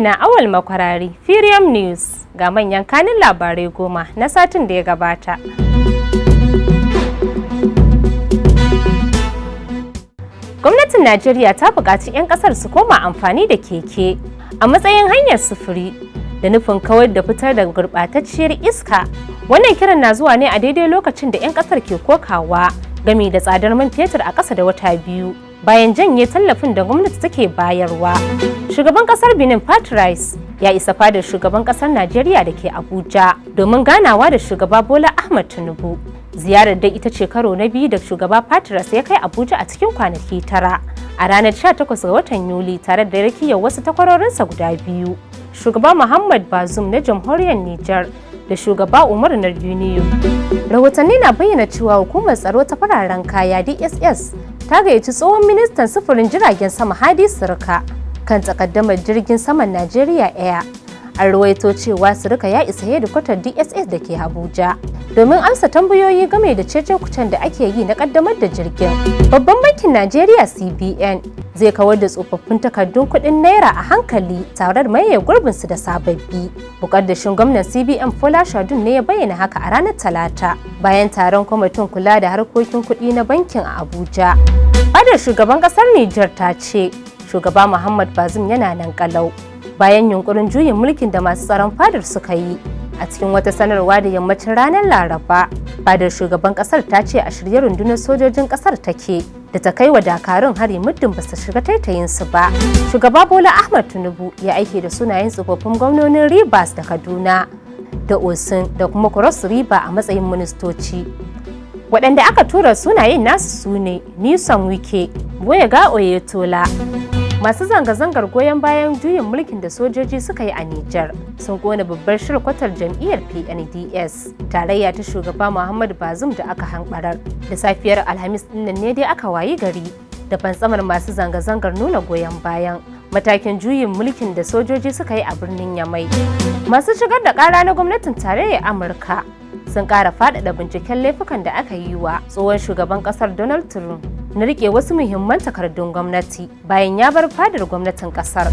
Amina Awal Makwarari, Freedom News, ga manyan kanin labarai 10 na satin da ya gabata. Gwamnatin Najeriya ta buƙaci 'yan ƙasar su koma amfani da keke a matsayin hanyar sufuri da nufin kawar da fitar da gurɓatacciyar iska. Wannan kiran na zuwa ne a daidai lokacin da 'yan ƙasar ke kokawa game da tsadar man fetur a ƙasa da wata 2 bayan janye tallafin da gwamnati take bayarwa. Shugaban ƙasar Benin Patrice ya isa fadar shugaban ƙasar Najeriya da ke Abuja domin ganawa da shugaba Bola Ahmed Tinubu. Ziyarar dai ita ce karo na 2 da shugaba Patrice ya kai Abuja a cikin kwanaki 9 a ranar 18 ga watan Yuli tare da rakiyar wasu takwarorinsa guda 2. Shugaba Muhammad Bazoum na jamhuriyar Nijar da shugaba Umaru na Guinea. Rahotanni na bayyana cewa hukumar tsaro ta fararen kaya DSS ta gayyaci tsohon ministan sufurin jiragen sama Hadi Sirika kan takaddamar jirgin saman Najeriya Air. An ruwaito cewa Sirika ya isa hedikwatar DSS da ke Abuja domin amsa tambayoyi game da cece-kucen da ake yi na kaddamar da jirgin. Babban bankin Najeriya CBN zai kawar da tsofaffin takardun kuɗin naira a hankali tare da maye gurbinsu da sababbi. Mukaddashin gwamnan CBN Fola Shadun ne ya bayyana haka a ranar Talata bayan taron kwamitin kula da harkokin kuɗi na bankin a Abuja. Fadar shugaban ƙasar Nijar ta ce shugaba Muhammad Bazoum yana nan kalau bayan yunkurin juyin mulkin da masu tsaron fadar suka yi. A cikin wata sanarwa da yammacin ranar Laraba, fadar shugaban kasar ta ce a shirye rundunar sojojin kasar take da ta kai wa dakarun hari muddin ba su shiga taitayinsu ba. Shugaba Bola Ahmed Tinubu ya aike da sunayen tsofaffin gwamnonin Rivers da Kaduna da Osun da kuma Cross River a matsayin ministoci. Waɗanda aka tura sunayen nasu su ne Nyesom Wike, Boyega Oyetola. Masu zanga-zangar goyon bayan juyin mulkin da sojoji suka yi a Nijar sun kona babbar shirkwatar jam'iyyar PNDS tarayya ta shugaba Muhammadu Bazoum da aka hanbarar. Da safiyar Alhamis dinnan ne dai aka wayi gari da fantsamar masu zanga-zangar nuna goyon bayan matakin juyin mulkin da sojoji suka yi a birnin Yamai. Masu shigar da kara na gwamnatin tarayyar Amurka sun ƙara faɗaɗa binciken laifukan da aka yi wa tsohon shugaban ƙasar Donald Trump na rike wasu muhimman takardun gwamnati bayan ya bar fadar gwamnatin kasar.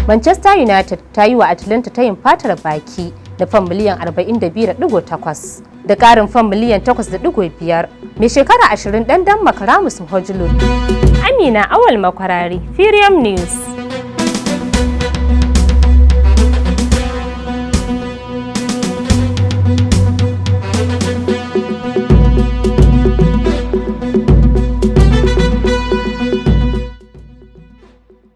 Manchester United ta yi wa Atlanta tayin fatar baki da fam miliyan 42.8 da ƙarin fam miliyan 8.5 mai shekara 20 ɗan Denmark Rasmus Højlund. Amina Awal Makwarari, Freedom News.